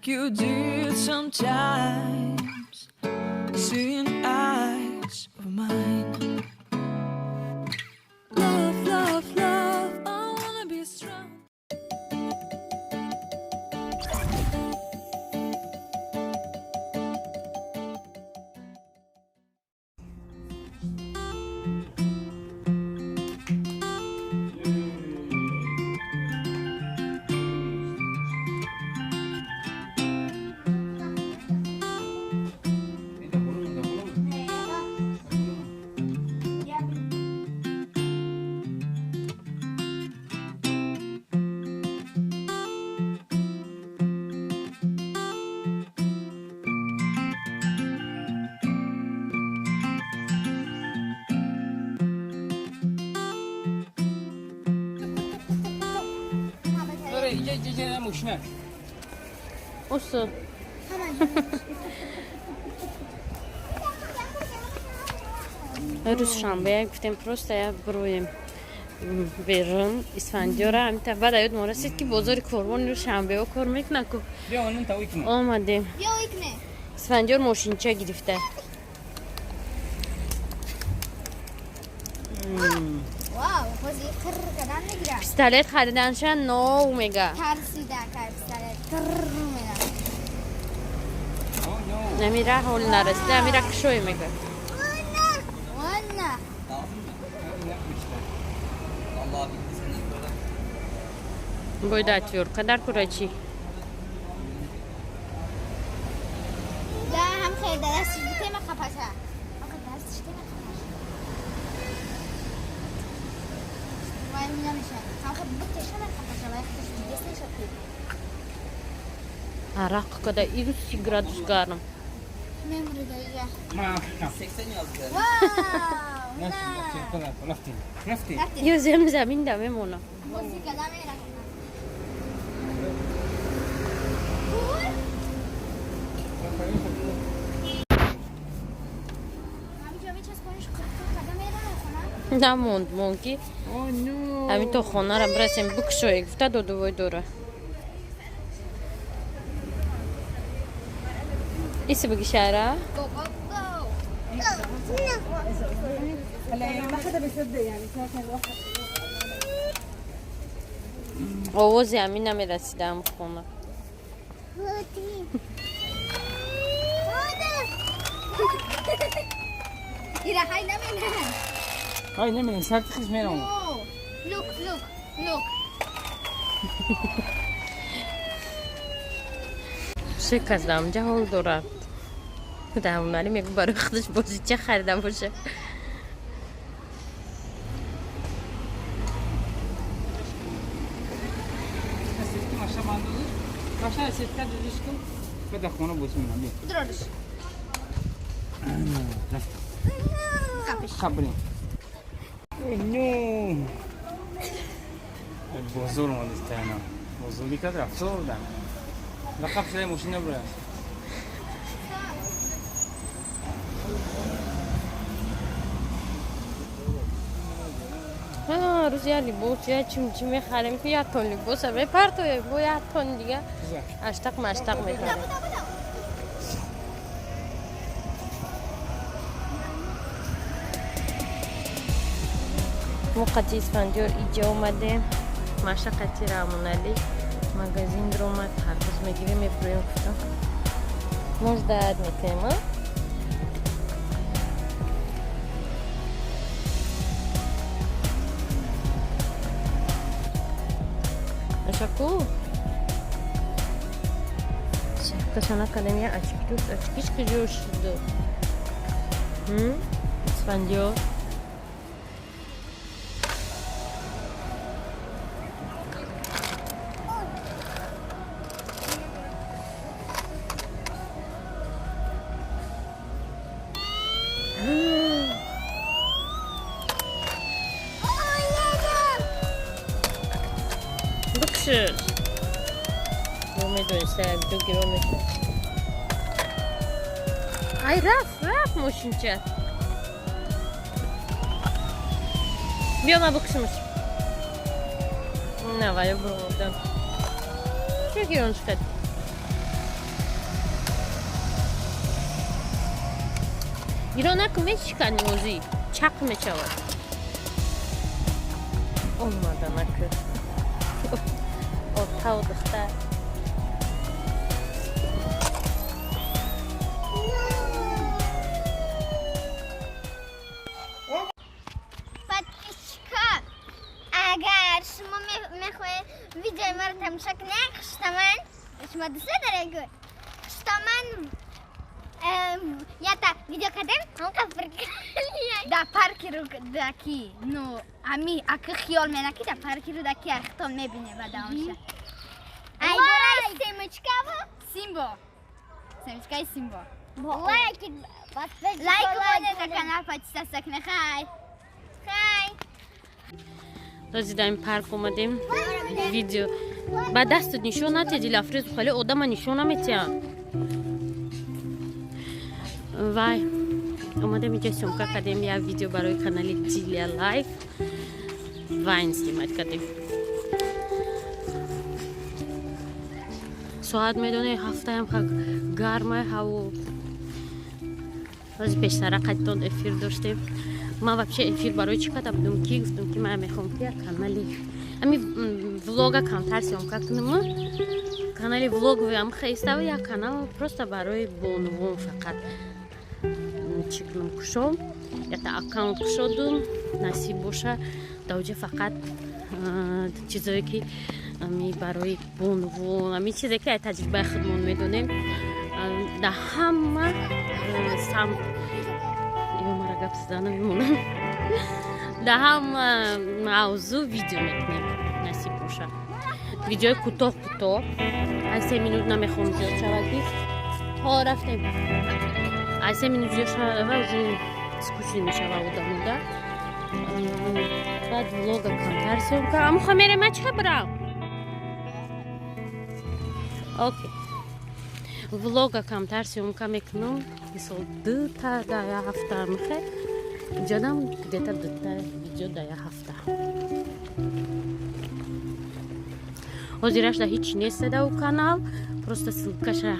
Like you did sometimes. Seeing eyes of mine. Love, love, love, I wanna be strong. Усу. Рӯз шанбе гуфтем, просто я бироем берун. Исфандиёра амита баъд аёд мо расид, ки бозори Корвон рӯз шанбеҳо кор мекунад ку. Омадем, Исфандиёр мошинча гирифта. Вау, бози қир кардан мегирад. Пистолет хариданша нов мега. Тарсида кар пистолет қир мега. Намира ҳол нарасида, амира кушой мега. Валла. Vallahi bitti senden sonra. Бойда отвёртка дар курачи. Да, ҳам хел дастиш битема қапаша. Ҳам хел дастиш тема қапаша. Вай намеша. Ҳам хел битеша қапаша, вай худаш дидес неша ку. Арақ када иру 30 градус гарм. Мемрида я. 80 yazdı. Вау! На. Рафтем. Ё зем замин да мемона. Бози када мера. Пул? Ҳамиҷо мечаспониш, қир қир када мера хона. Намонд мон ки ҳамин то хонара бирасем, бикушоe гуфта додувой дора. Иси бигишара. Go go go. هلا ما حدا بيصدق يعني ساعتها الواحد Овози ҳамин намерасидаам хона. Ходи. Ходи. Ира хай намена. Ай намедонам, сар тихиш мерам. No. Look, look, look. Се кас дамҷа ҳол дорад. Дамнари мегӯ, барои худаш бозича харида боша. Маша бандозиш. Маша сетка дузиш кун. Бада хона бозӣ менам. Бия. Дрожиш. Рафтем. Қапиш. Қабрем. Ну. Бозор омадист тайна. Бозорӣ кард, рафтордан. Лақаб шудай мошина бурад. Рӯз як либос, я чим чи мехарем, ки як тон либоса мепартоем, бо як тон дига аштақ маштақ мехарем. Буда, буда. Мо қати Исфандиёр иҷа омадем, маша қати Рамоналӣ магазин омад, харбуз мегирем, мебурем, гуфтам. Мождаад мекунем, а? Ашаку кашана кадем, я очки тут, очкиш куҷо шуд? Исфандиёр. Бикшиш. Бо медониста, як ду гиро мешавад. Ай, рафт, рафт мошинча. Биё, ма бикшимаш. На, вая буромадам. Чӣ гирон шуд? Гиро накун, мешикани, озӣ чақ мешавад. Омаданаку отаву духтар. Подписчика, агар шумо мехоҳед видеои маро тамошо кунед, хуштаман шумо дӯст доред, хуштаман ята видео кардем, ҳамқа. Да парки Рӯдаки, ну ами аки хиёл мена, ки да парки Рӯдаки архитон мебине бадаонша. Ай бораи семечкаво. Симбо, семечкаи Симбо. Лайк. Лайк монед, да канал подписаться кунед. Хай хай. Този дар ин парк омадем, видео ба дастат нишон натия, Дилафрез, хеле одама нишон наметиҳам. Вай, омадем инҷа, съёмка кардем як видео барои канали Дилия Лайф, вайн снимать кардем. Соат медоне ҳафтаям, гармай ҳаво. Ҳози пештара қадитон эфир доштем. Ман вообще эфир барои чӣ карда будам, ки гуфтам, ки ман мехоҳам, ки як канали ами влога камтар съёмка кунам, канали влоговиам хестава, як канал просто барои бонувон фақат чӣ кунам, кушом, якта аккаунт кушодум. Насиб боша, даоҷа фақат чизое, ки ами барои бонувон, ами чизе, ки ай таҷрибаи худмон медонем, дар ҳама самт, ё мара гап зада намемонам, дар ҳама мавзӯъ видео мекунем, насиб боша. Видеои кӯтоҳ кӯтоҳ, аз 3 минут намехоҳам зиёд шавад, ки то рафтем, аз 3 минут зиёд шава, уже скучный мешава одамода. Баъд влога камтар съёмка. Амуха мерем, ма чиқа бирам? Окей, влога камтар съёмка мекунам, мисол дута дар як ҳафта мехе иҷодам, где-то дута видео дар як ҳафта. Ҳозираш да ҳеҷ нест да у канал, просто ссылкаша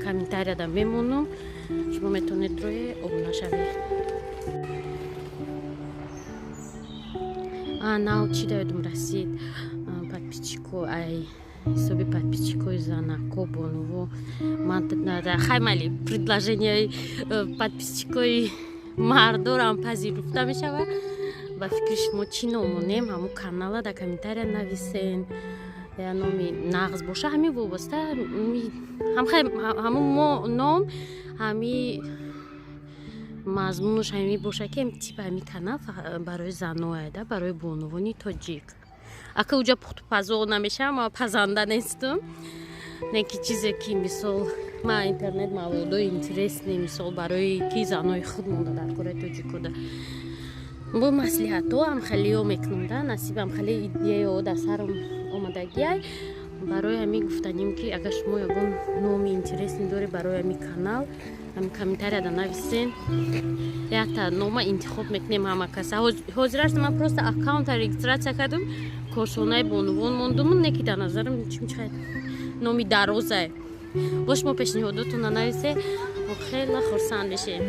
комментарияда мемонам, шумо метавонед рӯи обуна шавед. Нав чӣ да ёдум расид, подписчико, ай ҳисоби подписчикои занако, бонуво, ман хай майли, предложенияи подписчикои мардорам пазируфта мешавад. Ба фикри шумо чӣ ном монем ҳамун канала? Дар комментария нависен, я номи нағз боша, ҳамин вобаста ҳамун ном, ҳами мазмунаш ҳамин боша, ки типа ҳами канал барои занояда, барои бонувони тоҷик. Ака уҷа пухтупазо намешавам, ма пазанда нестам, не ки чизе, ки мисол ма интернет маводои интересный, мисол барои ки занои худ монда дар кораи тоҷикода бо маслиҳатҳо ҳам хелиё мекунам, да насибам хеле идеяо дар сарам омадагиай. Барои ҳамин гуфтанем, ки агар шумо ягон номи интересный доред барои ҳамин канал, ҳамин комментарияда нависен, якта нома интихоб мекунем ҳама каса. Ҳозираш ман просто аккаунта регистрация кардам, Кошонаи бонувон мондум, не ки дар назарам чимча номи дарозае. Бо шумо пешниҳодотона нависе, мо хеле хурсанд мешем.